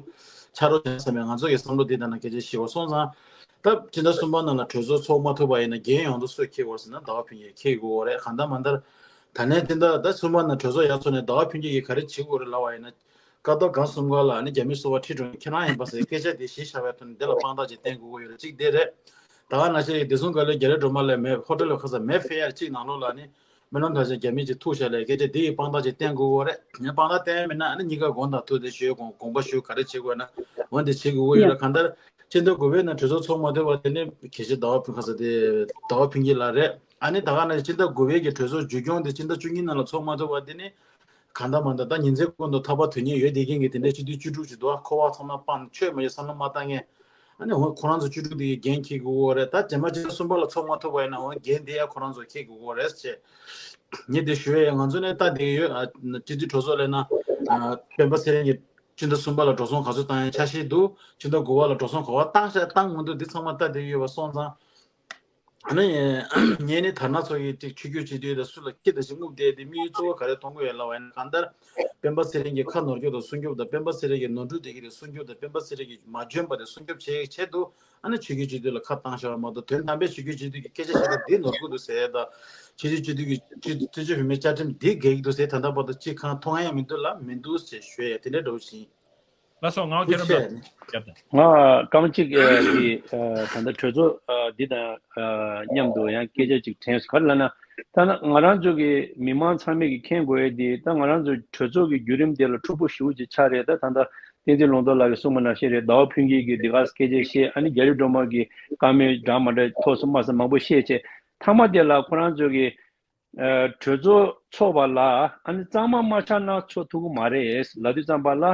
ཆགས་རོགས་བྱུང་བསམ་པའི་ང་ཚོ་གི་བསམ་བློ་དེ་ལྟར་ན་སྐད་ཆ་བཤད་པ་སོང་ཙང་། ད་སྤྱི་ཟླ་གསུམ་པ་ནང་ལ་གྲོས་ཚོགས་ཚོགས་མ་ཐུབ་པ་ཡིན་ན་འགན་ཡོངས་རྫོགས་སུས་འཁྱེར་དགོས་ཟེར་ན་ཟླ་བ་ཕུན་སྐྱིད་འཁྱེར་དགོས་རེད། གང་ལྟར་མ་ལྟར་ད་ནས་དེ་འདྲ་ཟླ་གསུམ་པ་ནང་གྲོས་ཚོགས་ཡར་ཚོགས་ནས་ཟླ་བ་ཕུན་སྐྱིད་ཀྱིས་ག་རེ་བྱེད་དགོས་རེད་ལབ་པ་ཡིན་ན། ཀ་རྡོ་སྒང་གསུམ་ཀ་ལ་ནི་རྒྱ་མི་སོ་པ་ཁྲིད་འགྲོ་མཁན་ཁྱེད་རང་ཡིན་པ་ཟེར་སྐད་ཆ་དེ་གཞི་བཞག་པའི་ཐོག་ནས་དེ་ལ་དཔང་རྟགས་ཅིག་བསྟན་དགོས་ཀྱི་ཡོད་རེད། གཅིག་དེ་རེད། ད་ག་ནང་བཞིན་བདེ་སྲུང་བཀའ་བློན་རྒྱ་རི་སྒྲོལ་མ་ལགས་མེ་ཧོ་ཊེལ་ལ་ཁ་ས་མེ་ཧྥེ་ཡར་གཅིག་ནང་ལོགས་ལ་ནི་སྨོན་ལམ་གྲྭ་ཆེན་རྒྱ་མི་ཅིག་ཐུག་བཞག་ལས་སྐད་ཆ་དེ་ཡི་དཔང་རྟགས་ཅིག་བསྟན་དགོས་ཀྱི་རེད། ངས་དཔང་རྟགས་བསྟན་མེད་ན་ཨ་ནི་གཉིས་ཀ་དགོངས་དག་ཐུག་དེ་ཞུ་དགོངས་དགོངས་པ་ཞུ་ག་རེ་བྱེད་དགོས་ན་འོན་ཏེ་བྱེད་དགོས་ཀྱི་ཡོད་རེད། གང་ལྟར་ཕྱི་ཟླ་དགུ་པའི་ནང་གྲོས་ཚོགས་ཚོགས་མ་ཐུབ་པ་དེ་ནི་གལ་ཆེ་ཟླ་བ་ཕུན་ཁ་ས་དེ་ཟླ་བ་ཕུན་སྐྱིད་ལགས་རེད། ཨ་ནི་ད་ག་ནང་བཞིན་ཕྱི་ཟླ་དགུ་པའི་གི་གྲོས་ཚོགས་མཇུག་སྐྱོང་དེ་ཕྱི་ཟླ་བཅུ་གཉིས་ནང་ལ་ཚོགས་མ་ཐུབ་པ་དེ་ནི། གང་ལྟར་མ་ལྟར་ད་ཉིན་མཚན་ཀུན་ཏུ་ཐག་པ་དོན་གཉེར་ཡོད་བསྡད་མཁན་གྱི་དེ་འདྲའི་སྤྱི་འཐུས་བཅུ་དྲུག་ཅིག་འདུག་ཨ། འཁོར་བ་ཚང་མ་སྤངས་ཆོས་མ་ཡོད་བསམ་བློ་མ་བཏང་མཁན། ཨ་ནི་འོ་ཁོ་རང་ཚོ་བཅུ་དྲུག་དེ་གི་འགན་འཁྱེར་དགོས་ཀྱི་རེད། ད་རྗེས་མ་སྤྱི་ཟླ་གསུམ་པ་ལ་ཚོགས་མ་ཐུབ་པ་ཡིན་ན་འོ་འགན་དེ་ཡང་ཁོ་རང་ཚོ་འཁྱེར་དགོས་ཀྱི་རེད་ཅེས་ངས་དེ་ཞུ་ཡ་ཡིན། ང་ཚོ་ནས་ལྟ་བསྡད་ཀྱི་ཡོད། ཨ་སྤྱི་འཐུས་གྲོས་ཚོགས་ལས་ན་ཨ་སྤེན་པ་ཚེ་རིང་གིས་སྤྱི་ཟླ་གསུམ་པ་ལ་འགྲོ་སོང་ག་ཚོད་བཏང་ཡ་འཆར་གཞི་འདུག་སྤྱི་ཟླ་དགུ་པ་ལ་འགྲོ་སོང་ག་པར་བཏང་ཤག་བཏང་མི་འདུག་འདི་ཚང་མ་ལྟ་བསྡད་ཀྱི་ཡོད་པ་སོང་ཙང་། ཨ་ནི། ངས་ནི་དར་ནག་ཚོ་ཡི་ཅིག་ཆོས་བརྒྱུད་སྤྱི་འཐུས་དང་སུ་ལ་ཁྱི་དང་ཞིག་རྔུབ་བསྡད་དེ་དམིགས་ཡུལ་གཙོ་བོ་ག་རེ་མཐོང་གི་ཡོད་ལབ་པ་ཡིན་ན། གང་ལྟར་སྤེན་པ་ཚེ་རིང་གི་ཁ་ནོར་སྐྱོབ་དང་སྲུང་སྐྱོབ་དང་། སྤེན་པ་ཚེ་རིང་གི་ནོར་འཁྲུལ་དེ་གི་རིགས་སྲུང་སྐྱོབ་དང་། སྤེན་པ་ཚེ་རིང་གི་མ་འཇོན་པ་དེ་སྲུང་སྐྱོབ་བྱེད་ཆེད་དུ། ཨ་ནི་ཆོས་བརྒྱུད་སྤྱི་འཐུས་ལ་ཁ་བཏང་བཞག་པ་མ་གཏོགས། དོན་དམ་པའི་ཆོས་བརྒྱུད་སྤྱི་འཐུས་ཀྱི་སྐད་ཆ་བཤད་སྟངས་འདི་ནོར་འཁྲུལ་འདུག་ཟེར་ཡ་དང་། ཆོས་བརྒྱུད་སྤྱི་འཐུས་ཀྱི་སྤྱི་ཚོགས་བོད་མིའི་བཅའ་ཁྲིམས་འདི་འགལ་གྱི་འདུག་ཟེར་ད་ལྟ་བར་དུ་ཅིག་གང་མཐོང་ཡ་མི་འདུག་ལ་མི་འདུག་ཟེར་ཞུ་ཡ་དེ་འདྲ་འདྲ་བོ་ཞིག་ཡིན། ལགས་སོ། ང་ཁྱེད་རང་ལ་རྒྱབ་དང་། ང་རྐང་གཅིག་ཨ་འདི་ཨ་ད་ལྟ་གྲོས་ཚོགས་ཨ་འདི་དང་ཨ་མཉམ་དུ་ཡང་སྐད་ཆ་གཅིག་དྲན་སོང་། ག་རེ་ལབ་ན། ད་ན་ང་རང་ཚོ་གི་མི་མང་ཚང་མས་ཀྱི་མཁྱེན་དགོས་ཡས་འདི། ད་ང་རང་ཚོ་གྲོས་ཚོགས་ཀྱི་བརྒྱུད་རིམ་དེ་ལ་འཁྲུག་པོ་ཞེ་པོ་ཅིག་ཆགས་རེད། ད་ད་ལྟ་བསྟན་འཛིན་ལུང་རྟོགས་ལགས་ཀྱིས་གསུངས་པ་ནང་བཞིན་རེད། ཟླ་བ་ཕུན་སྐྱིད་ཀྱིས་འདི་ག་སྐད་ཆ་བཤད། ཨ་ནི་རྒྱ་རི་སྒྲོལ་མ་གིས་བཀའ་མོལ་འདྲ་མ་འདྲ་ཐོག་སོ་མ་སོ་མང་པོ་བཤད་བྱས། མཐའ་མ་དེ་ལ་ཁོ་རང་ཚོ་གི་ཨ་གྲོས་ཚོགས་ཚོགས་པ་ལ་ཨ་ནི་གཙང་མ་མ་ཆགས་ན་ཚོགས་ཐུབ་ཀྱི་མ་རེད་ལབ་དུས་ཙམ་པ་ལ།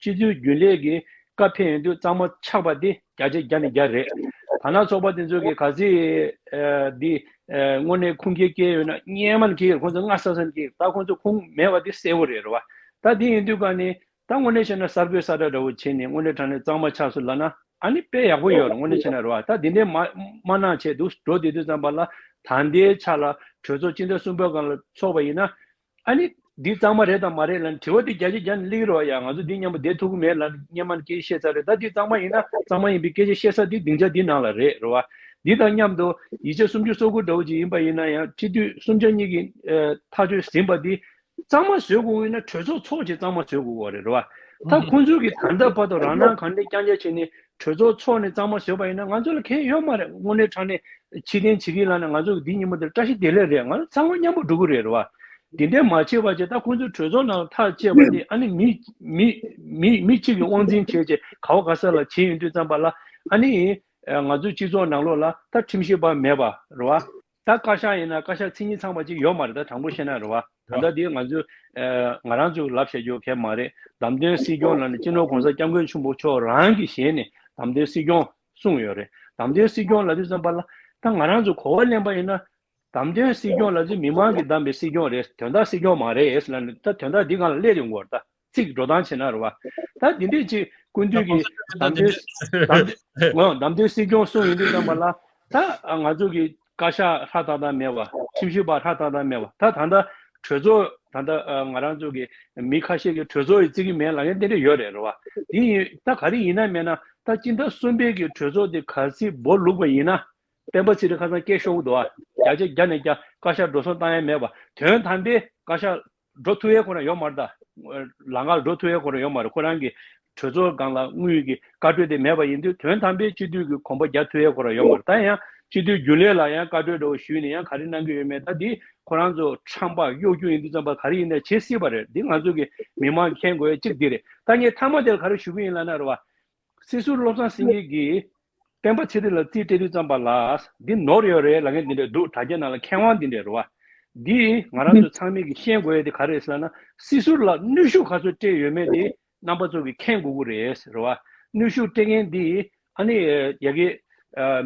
སྤྱི་འཐུས་རྒྱུན་ལས་ཀྱི་བཀའ་ཕེབས་ཡོང་དུས་གཙང་མ་ཆགས་པ་དེ་བརྒྱ་ཆ་བརྒྱ་ནས་བརྒྱ་རེད། ཐ་ན་ཚོགས་པ་དེ་ཚོ་གི་ག་ཚོད་ཨ་འདི་ཨ་དངོས་གནས་ཁུངས་སྐྱེལ་སྐྱེལ་ཡོད་ན་སྔན་མ་ནས་སྐྱེལ་ཡོད། ཁོང་ཚོ་སྔ་ས་ས་ནས་སྐྱེལ་ཡོད། ད་ཁོང་ཚོ་ཁུངས་མེད་པ་དེ་གསལ་པོ་རེད། རེད་བ། ད་དེ་ཡིན་དུས་ག་ནས། ད་དངོས་གནས་བྱས་ན་གསར་འགོད་གསལ་བསྒྲགས་འདྲ་བོ་བྱས་ནས་དངོས་གནས་དྲང་གནས་གཙང་མ་ཆགས་སོང་ལབ་ན་ཨ་ནི་དཔེ་ཡག་པོ་ཡོད་རེད། དངོས་གནས་བྱས་ན་རེད་བ། ད་དེ་འདྲས་མ་མ་གནང་ཆེད་དུ་འགྲོ་བསྡད་དུས་ཙམ་པ་ལ། ད་ལྟའི་ཆ་ལ་གྲོས་ཚོགས་སྤྱི་ཟླ་གསུམ་པའི་སྒང་ལ་ཚོགས་པ་ཡིན་ན། ཨ་ནི་འདི་གཙང་མ་རེད་དང་མ་རེད་ལབ་ནས་དྲི་བ་འདི་བརྒྱ་ཆ་བརྒྱ་ནས་སླེབས་རོགས་ཡ། ང་ཚོ་འདི་མཉམ་པོ་བསྡད་ཐུབ་ཀྱི་མེད་ལབ་ནས་སྔན་མ་ནས་སྐད་ཆ་བཤད་ཚར་རེད། ད་འདི་གཙང་མ་ཡིན་ན་གཙང་མ་ཡིན་པའི་སྐད་ཆ་བཤད་ས་འདི་སྡིངས་ཆ་འདི་ནང་ལ་རེད། རེད་བ། འདི་དང་མཉམ་དུ་ཡིག་ཆ་སུམ་ཅུ་སོ་དགུ་འདྲ་བོ་ཅིག་ཡིན་པ་ཡིན་ན་ཡང་སྤྱི་འཐུས་གསུམ་ཆ་གཉིས་ཀྱིས་ཨ་ཐག་གཅོད་ཟིན་པ་འདི། གཙང་མ་བཟོ་དགོས་ཡིན་ན་གྲོས་ཚོགས་ཚོགས་བྱས་གཙང་མ་བཟོ་དགོས་པ་རེད། རེད་བ། ད་ཁོང་ཚོས་ཀྱི་ད་ལྟ་བར་དུ་རང་སྣང་གང་འདྲ་རྐྱང་རྐྱང་བྱས་ནས་གྲོས་ཚོགས་ཚོགས་ནས་གཙང་མ་བཟོས་པ་ཡིན་ན་ང་ཚོ་ལ་གལ་ཡོད་མ་རེད། དངོས་གནས་དྲང་གནས་ཕྱིར་འཐེན་བྱེད་ཀྱི་ལབ་ན་ང་ཚོ་གི་འདི་ཉིན་མོ་འདིར་བཀྲ་ཤིས་བདེ་ལེགས་རེད། ང་ཚོ་ཚང་མ་མཉམ་པོ་འགྲོ་གི་རེད། རེད་བ། འདི་འདྲས་མ་བྱས་པ་བྱས། ད་ཁོང་ཚོས་གྲོས་ཚོགས་ནང་ལ་ཐག་བཅད་པ་དེ་ཨ་ནི་མི་མི་མི་མི་གཅིག་གི་དབང་འཛིན་བྱས་བྱས་ག་བ་ག་ས་ལ་བྱས་ཡོང་དུས་ཙམ་པ་ལ། ཨ་ནི་ང་ཚོའི་སྤྱི་ཚོགས་ནང་ལོགས་ལ་ད་ཁྲིམས་ཞིབ་པ་མེད་པ་རེད་བ། ད་བཀའ་ཤག་ཡིན་ན་བཀའ་ཤག་མཚན་ཉིད་ཚང་བ་ཅིག་ཡོད་མ་རེད། ད་དྲང་པོ་བཤད་ན་རེད་བ། ད་ལྟ་འདི་ང་ཚོས་ཨ་ང་རང་ཚོས་ལབ་བཤད་རྒྱུ་གལ་མ་རེད། བདམས་ཐོན་སྲིད་སྐྱོང་ལབ་ནས་སྤྱི་ནོར་༸གོང་ས་༸སྐྱབས་མགོན་ཆེན་པོ་མཆོག་རང་གི་ཞལ་ནས་བདམས་ཐོན་སྲིད་སྐྱོང་གསུངས་ཡོད་རེད། བདམས་ཐོན་སྲིད་སྐྱོང་ལབ་དུས་ཙམ་པ་ལ་ད་ང་རང་ཚོ་གོ་བ་ལེན་པ་ཡིན་ན། བདམས་ཐོན་སྲིད་སྐྱོང་ལབ་དུས་མི་མང་གིས་བདམས་པའི་སྲིད་སྐྱོང་རེད། དོན་དག་སྲིད་སྐྱོང་མ་རེད་ལབ་ནས་ད་དོན་དག་འདི་སྒང་ལ་སླེབས་ཡོང་གི་ཡོད་རེད། ད། ཚིག་འགྲོ་སྟངས་བྱས་ན་རེད་བ། ད་འདི་འདྲས་ཅིག་སྐུ་མདུན་གྱིས་བདམས་ཐོན་བདམས་ཐོན་འོ་བདམས་ཐོན་སྲིད་སྐྱོང་གསུངས་ཡོང་དུས་ཙམ་པ་ལ། ད་ང་ཚོ་གི་བཀའ་ཤག་ཧྲ་ཏག་ཏག་མེད་པ། ཁྲིམས་ཞིབ་པ་ཧྲ་ཏག་ཏག་མེད་པ། ད་ད་ལྟ་གྲོས་ཚོགས་ད་ལྟ་ང་རང་ཚོ་གི་མི་ཁ་ཤས་ཀྱིས་གྲོས་ཚོགས་ཡི་བརྩི་གི་མེད་ལབ་མཁན་དེ་འདྲས་ཡོད་རེད། རེད་བ། དེ་ཡིན་ད་ག་རེ་ཡིན་ན་མེད་ན་ད་སྤྱི་ཟླ་གསུམ་པའི་གི་གྲོས་ཚོགས་དེ་གལ་སྲིད་འབོ་ལུག་པ་ཡིན་ན། སྤེན་པ་ཚེ་རིང་ཁ་སང་སྐད་ཤོར་གི་འདུག་ཨ། བརྒྱ་ཆ་བརྒྱ་ནས་བརྒྱ་བཀའ་ཤག་འགྲོ་སོང་བཏང་ཡ་མེད་པ། དོན་དམ་པའི་བཀའ་ཤག་འགྲོ་ཐུབ་ཡས་ཁོ་རང་ཡོད་མ་རེད། ད་ལམ་ཁར་འགྲོ་ཐུབ་ཡས་ཁོ་རང་ཡོད་མ་རེད། ཁོ་རང་གི་གྲོས་ཚོགས་སྒང་ལ་དངུལ་གྱི་བཀའ་འཁྲོལ་དེ་མེད་པ་ཡིན་དུས་དོན་དམ་པའི་སྤྱི་འཐུས་ཀྱི་གོམ་པ་རྒྱག་ཐུབ་ཡས་ཁོ་རང་ཡོད་མ་རེད། ད་ཡང་སྤྱི་འཐུས་རྒྱུན་ལས་ལ་ཡང་བཀའ་འཁྲོལ་འདྲ་བོ་ཞུས་ནས་ཡང་ག་རེ་གནང་གི་ཡོད་མེད། ད་འདི་ཁོ་རང་ཚོ་ཁྲམ་པ་གཡོ་སྒྱུ་ཡིན་དུས་ཙམ་པ་ག་རེ་ཡིན་ནའི་བྱེད་སྲིད་པ་རེད། འདི་ང་ཚོ་གི་མི་མང་མཁྱེན་དགོས་ཡས་གཅིག་འདི་རེད། ད་ངས་མཐའ་མ་དེར་ག་རེ་ཞུ་གི་ཡིན་ལབ་ན་རེད་བ། སྲིད་ཟུར་བློ་བཟང་སེང་གེ་གིས་སྤེན་པ་ཚེ་རིང་ལ་རྩིས་སྤྲད་དུས་ཙམ་པ་ལ་འདི་ནོར་ཡོད་རེད་ལབ་མཁན་འདི་འདྲ་འདུག་དྲ་རྒྱ་ནང་ལ་མཁས་དབང་འདི་འདྲ་རེད་བ། འདི་ང་རང་ཚོ་ཚང་མས་ཀྱིས་ཤེས་དགོས་ཡ་དེ་ག་རེ་རེད་ཟེར་ན། སྲིད་ཟུར་ལ་གནོན་ཤུགས་ག་ཚོད་སྤྲད་ཡོད་མེད་དེ་རྣམ་པ་ཚོ་གིས་མཁྱེན་དགོས་ཀྱི་རེད། རེད་བ། གནོན་ཤུགས་སྤྲད་མཁན་འདི་ཨ་ནི་ཡ་གི་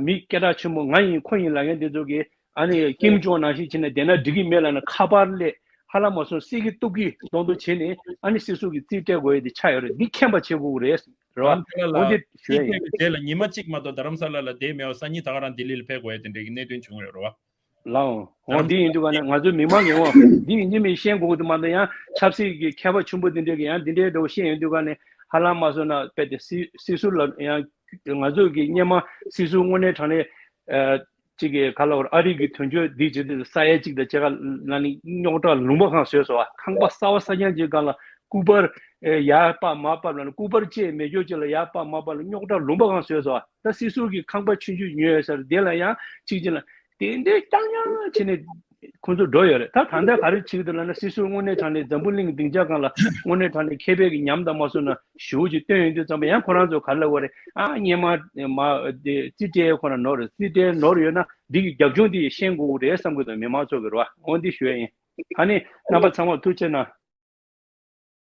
མི་སྐད་གྲགས་ཆེན་པོ་ང་ཡིན་ཁོ་ཡིན་ལབ་མཁན་འདི་ཚོ་གིས། ཨ་ནི་ཀིམ་ཇོང་ནང་བཞིན་བྱས་ནས་བསྡད་ན་འགྲིག་གི་མེད་ལབ་ནས་ཁ་པར་སླེབས། ཧ་ལམ་མ་སོང་སྲིད་ཀྱི་གཏུག་གི་གཏོང་གཏོང་བྱས་ནས་ཨ་ནི་སྲིད་ཟུར་གྱི་རྩིས་སྤྲད་དགོས་ཡས་དེ་ཆགས་ཡོད་རེད། འདི་མཁྱེན་པ་བྱེད་དགོས་ཀྱི་རེད། རེད་བ། རྡ་རམ་ས་ལ་འོ་ལ་འདི་ཞུ་ཡས་ཡིན། རྩིས་སྤྲད་ཀྱི་རྗེས་ལ་ཉི་མ་གཅིག་མ་གཏོགས་རྡ་རམ་ས་ལ་ལ་བསྡད་མེད་པ་སང་ཉིན་ད་ག་རང་ལྡི་ལི་ལ་ཕེབས་དགོས་ཡས་དེ་འདྲའི་གི་གནད་དོན་བྱུང་ཡོད་རེད་བ། ལའོ། འོ་འདི་ཡིན་དུས་ག་ནས་ང་ཚོ་མི་མང་གི་འོ་འདི་ཡིན་གཅིག་མིན་ཤེས་དགོས་ཀྱི་འདུག་མ་གཏོགས་ཡང་ཆབ་སྲིད་ཀྱི་མཁས་པ་ཆེན་པོ་འདི་འདྲས་ཀྱིས་ཡང་འདི་འདྲའི་འདྲ་བོ་བཤད་ཡོང་དུས་ག་ནས་ཧ་ལམ་མ་སོང་ན་དཔེ་དེ་སྲིད་སྲིད་ཟུར་ལ་ཡང་ང་ཚོ་གི་སྔོན་མ་སྲིད་ཟུར་དངོས་གནས་དྲང་གནས་ཨ་གཅིག་གི་ག་ལ་བར་ཨ་རི་གི་དོན་གཅོད་འདི་བྱེད་དུས་ས་ཡ་གཅིག་དང་ཕྱེད་ཀ་ལ་ནི་རྙོག་དྲ་ལུང་པ་གང་བཟོས་སོང་བ། ཁང་པ་གསར་བ་གསར་རྐྱང་ཅིག་སྒང་ལ་ སྐུ་པར་ཡར་ཕབ་མར་ཕབ་ལ་སྐུ་པར་བཅས་མེད་ཅོག་ཅིག་ལ་ཡར་ཕབ་མར་ཕབ་ལ་རྙོག་དྲ་ལུང་པ་གང་བཟོས་སོང་། ད་སྲིད་ཟུར་གྱི་ཁང་པ་ཆུང་ཆུང་ཉོས་ཡོད་ས་རེད། དེ་ལ་ཡང་གཅིག་གཅིག་ལ་དེ་འདྲའི་རྐྱང་རྐྱང་བྱས་ནས་ཁོང་ཚོ་འགྲོ་ཡོད་རེད། ད་ད་ལྟ་ག་རེ་བྱེད་ཀྱི་འདུག་ལབ་ན། སྲིད་ཟུར་དངོས་གནས་དྲང་གནས་འཛམ་བུ་གླིང་སྡིངས་ཆ་སྒང་ལ་དངོས་གནས་དྲང་གནས་མཁས་པའི་གི་ཉམས་དང་མ་སོང་ན་ཞུ་ཅིག་བཏོན་ཡོང་དུས་ཙམ་པ་ཡང་ཁོ་རང་ཚོ་ག་རེ་ལབ་དགོས་རེད། ཨ་སྔོན་མ་མ་དེ་རྩིས་སྤྲད་ཁོ་ན་ནོར་རེད། རྩིས་སྤྲད་ནོར་ཡོད་ན་འདི་གི་རྒྱབ་ལྗོངས་འདི་ཤེས་དགོས་རེད་བསམ་གི་འདུག་མི་མང་ཚོ་གི་རེད་བ། འོ་འདི་ཞུ་ཡ་ཡིན། ཨ་ནི་རྣམ་པ་ཚང་མ་ཐུགས་རྗེ་གནང་།